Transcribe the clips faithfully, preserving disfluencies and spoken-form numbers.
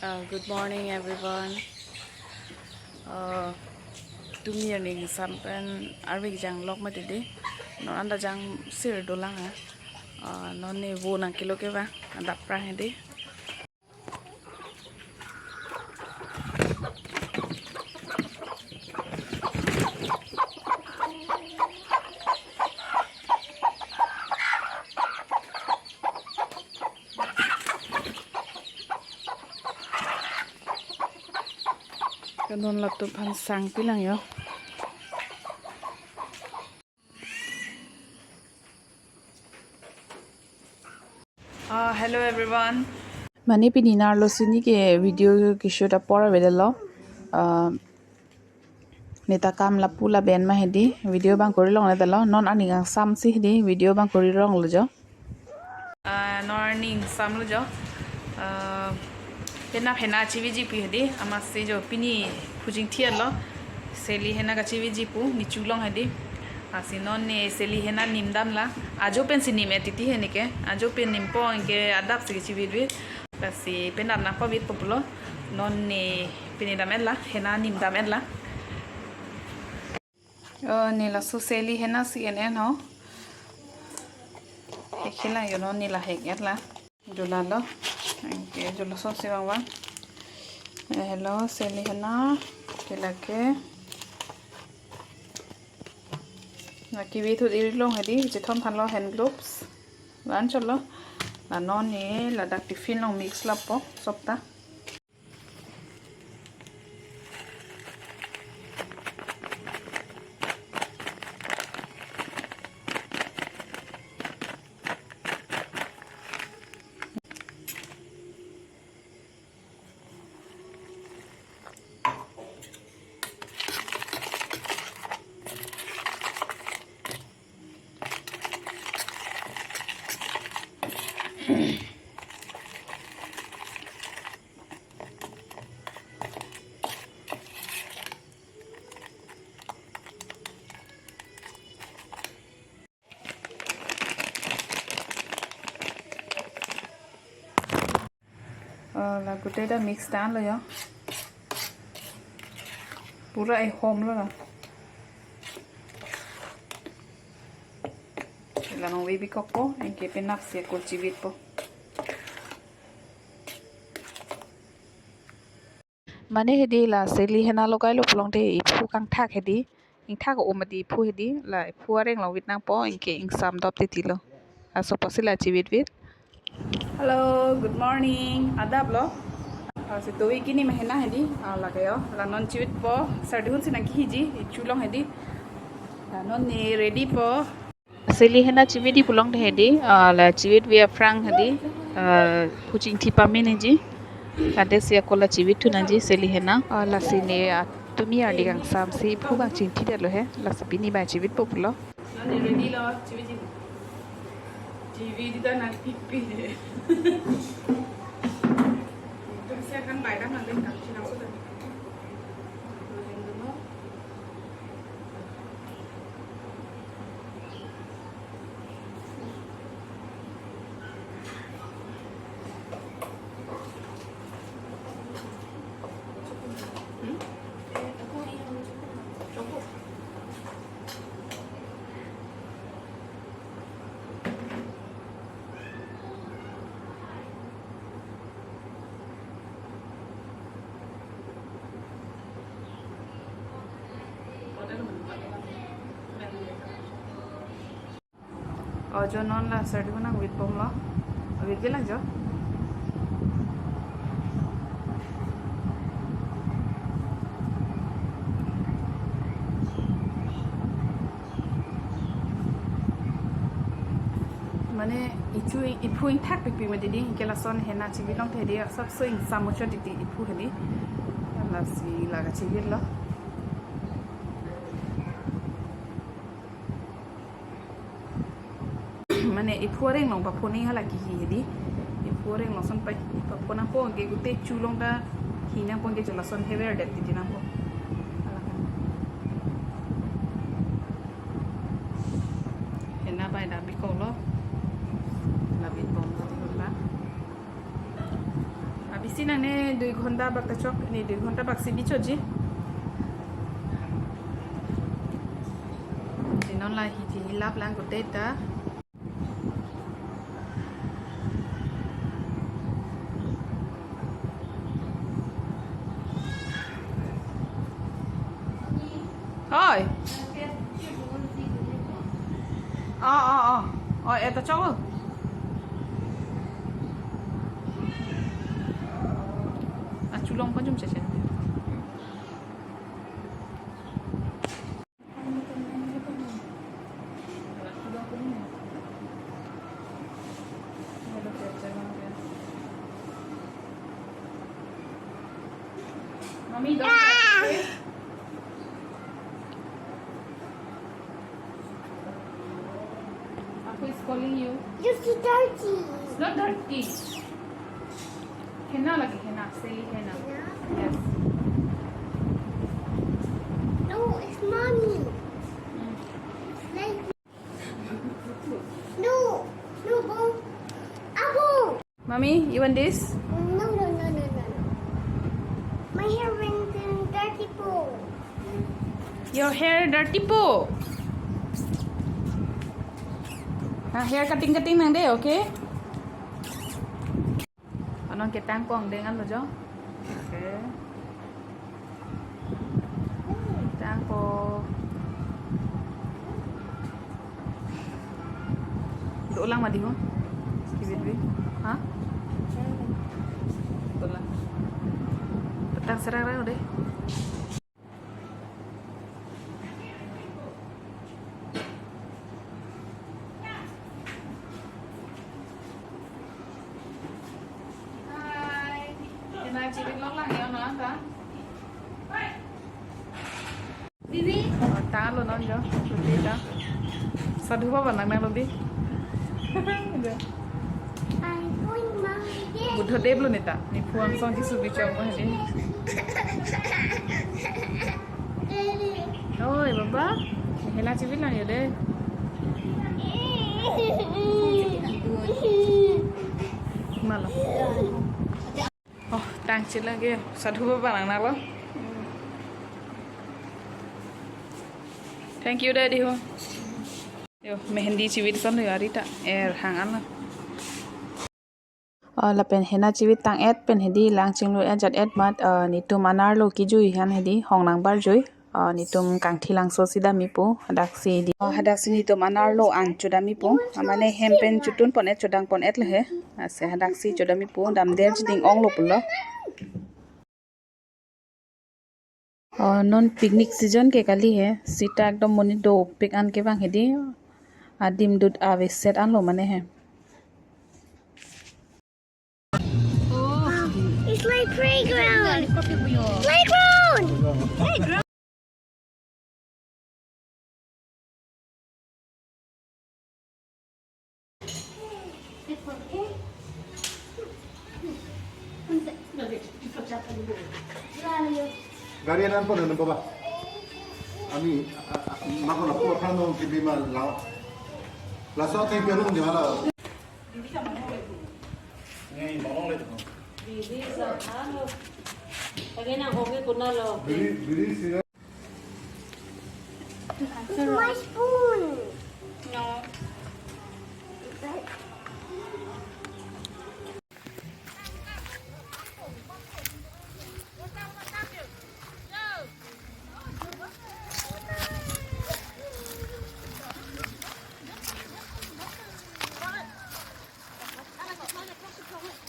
Uh, good morning, everyone. Uh, tumi arni ingsam pen arve kejang lok mati di. Non anta jang sir dolang ha. Uh, non ne vo nangkelo ke ba, adap prang di. Kanon latum aphan sang pilang yo. Uh, hello everyone. Mane pini arloso si neke video keshoot apor avedetlo. Uh, neta kam lapu lapen ma hedi video abang kori longle detlo. Non arni ingsam si hedi video abang kori longlo jo. Ah, non arni ingsam lo jo. Ah, penap henna chiveji pu hedi, amatsi jo pini phu chingthilo. Seli henna kachiveji pu, ne chu long hedi. Lasi non ne seli henna nim damlo. Ajo pensi nim-et titi he neke. Ajo pen nimpo anke adap si chivedet. Lasi penap nangpavit po pulo. Non ne pini dam-etlo, henna nim dam-etlo. Oh, ne laso seli henna si en-en ho. Hekhe lang yo, non ne la hek-etlo. Jo lalo. Anke jo laso si vangvang. Eh, hello, seli henna. Ke lake. Naki vi thut iri long hedi, chethon thanlo hand gloves. Van cholo. La non ne ladak tiffin along mix lapo, sopta. Oh, la gute ta mix damlo yo. Pura ihomlo la. La non baby kokpo, anke penap si ako chivetpo. Mane hedi la seli henna lokailo pulote iphu kangthak hedi. Ingthak o mati iphu hedi, la iphu areng along vit nangpo, anke ingsam dop titilo. Laso apotsi la chivetvit. Hello, good morning. Adaplo. Ah, si tovi kini ma henna hedi. Ah, lake yo. La non chivetpo. Sardi hunsi nangkehiji. Ichu long hedi. La non ne ready po. Seli henna chiveji pulote hedi, ah, la chivetve aphrang hedi, ah, phu chingthi pameneji. Ante si ako la chivet thu nangji seli henna. Ah, lasi ne, ah, tumi arni ingsam si phu kangchingthidetlo he. Lasi pini ba chivetpo pulo. Nani ready lo, chiveji. Chiveji ta nangpipi. Tum se kan bai dam nang ding kangchi nangso ta. Oh, jo non la sardi ko nangvit bomlo. Vit bilang jo. Mane ichu iphu ingthak pipi mati di, ke lason henna chivet longte di asapso ingsam muchot titi iphu hedi. Lasi la kachivetlo. Mane iphu areng along paphone hala kehi hedi. Iphu areng along ason pa paphone nangpo, anke gute chu long ta hi nangpo, anke jo lason hever det titi nangpo. Hala kan. Henna bai dam bikoklo. La vit bomlo di la. Abi Si nangne dui ghonta bak ta chok, ne dui ghonta bak si bichotji. Si non la hi hi lap lang kote ta. Oi. Oh, oh, oh. Oh, eta chok. Ah, chulong pa jum chechen. Mommy, don't touch it. Aku is calling you. You see dirty. It's not dirty. Henna lagi, henna. Say henna. Henna? Yes. No, it's mommy. Mm. Like, no, no, bo. Abo. Mommy, you want this? No, no, no, no, no, no. My hair went in dirty pool. Your hair dirty po. Ah, hair cutting cutting nang de, okay? Anong ketang pong deng an lo jo. Okay. Tang po. Do lang madi ho. Kibit bi. Ha? Do lang. Petang serang rang deh. Hi. Kena ciri lok lang ya, ma, ta? Didi. Oh, ta lo non jo. Didi ta. Sadhu baba nang nang lo di. Jo. Buddhadev lo neta. Ne phu angsong Jisu bichong ko hadi. Oi, baba. Hela chibi lang ya de. Malo. Oh, tang chila ke. Sadhu baba nang nang lo. Thank you, Daddy ho. Yo, mehendi chibi son yo ari ta. Er hang an lo. Ah, lapen henna chibi tang et pen hedi lang chinglu et jat et mat, ah, netum anerlo kejui an hedi hong nang barjui. Ah, netum Kangthilangso si damji pu, hadak si di. Ah, hadak si netum anerlo an chodamji pu. Ah, mane hem pen chotun pon et, chodang pon et le he. Lasi hadak si chodamji pu, damder chiding onglo pulo. Oh, non picnic season ke kali he. Sita ekdom monit dopik an kevang hedi. Adim dut aveset an lo mane he. Oh. It's like playground. Playground. Playground. Gari anan pon anan baba. Ami, a, a, a, mako lapu aphan no kibi ma lao. Laso ki perung di mana? Biri sa ano? Lagi nang oke kuna lo. Biri, biri sira. It's my spoon. No.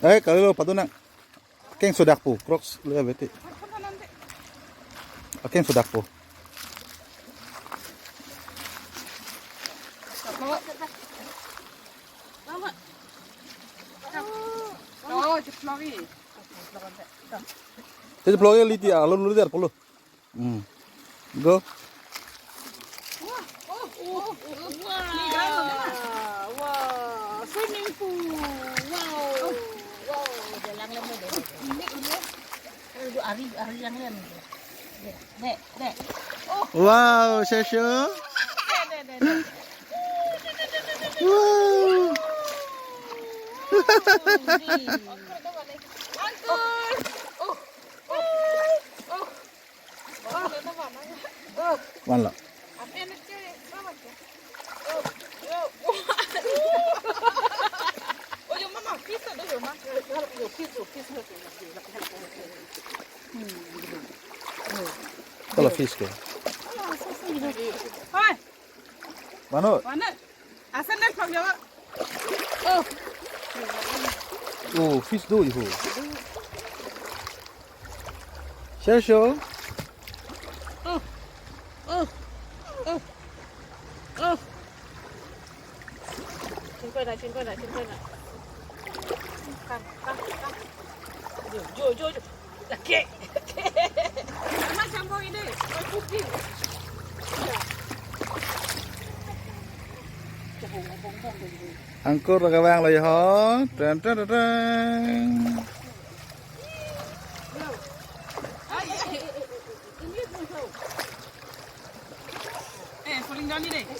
Eh, kalau lo padu nang. Akeng sodak po, Crocs lo ya bete. Akeng sodak po. Oh, cheplogi. Cheplogi liti alo lulu der polo. Hmm. Go. Wah, oh, oh, oh, wah. Playground lo na? Wah, swimming pool. Wow. Oh. Wow, dia langlem lo de. Ini, ini. Aduh, ari, ari langlem. De, de, de. Oh. Wow, Shashu. De, de, de, de. Wow. Wow, ini. Vanlo. Kalau fish ke. Hai. Mano? Mana? Asan na phlok jawa. Oh. Oh, fish do iho. Share show. Oh. Oh. Oh. Oh. Chingkoi na, chingkoi na, chingkoi na. Kam, kam, kam. Jo, jo, jo, jo. Lake. Ama chambo ide. Oi, putih. Angkur lagavang lo iho. Tren, tren, tren, tren.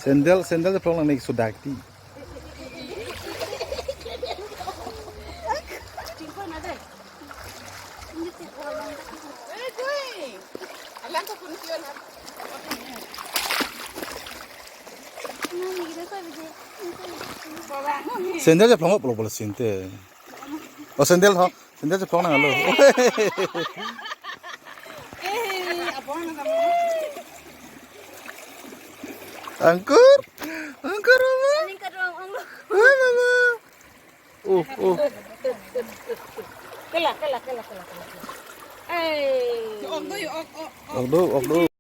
Sandal, sandal phlong nang mek sudak ti. Sandal phlong phlong phlong sinte. Oh, sandal ho. Sandal phlong nang lo. Eh, abang na kamu. Angkur, angkur mama. Ning kadong ong lo. Wah, mama. Oh, oh. Kela, kela, kela, kela, kela. Eh. Ong do, ong, ong, ong. Ong do, ong do.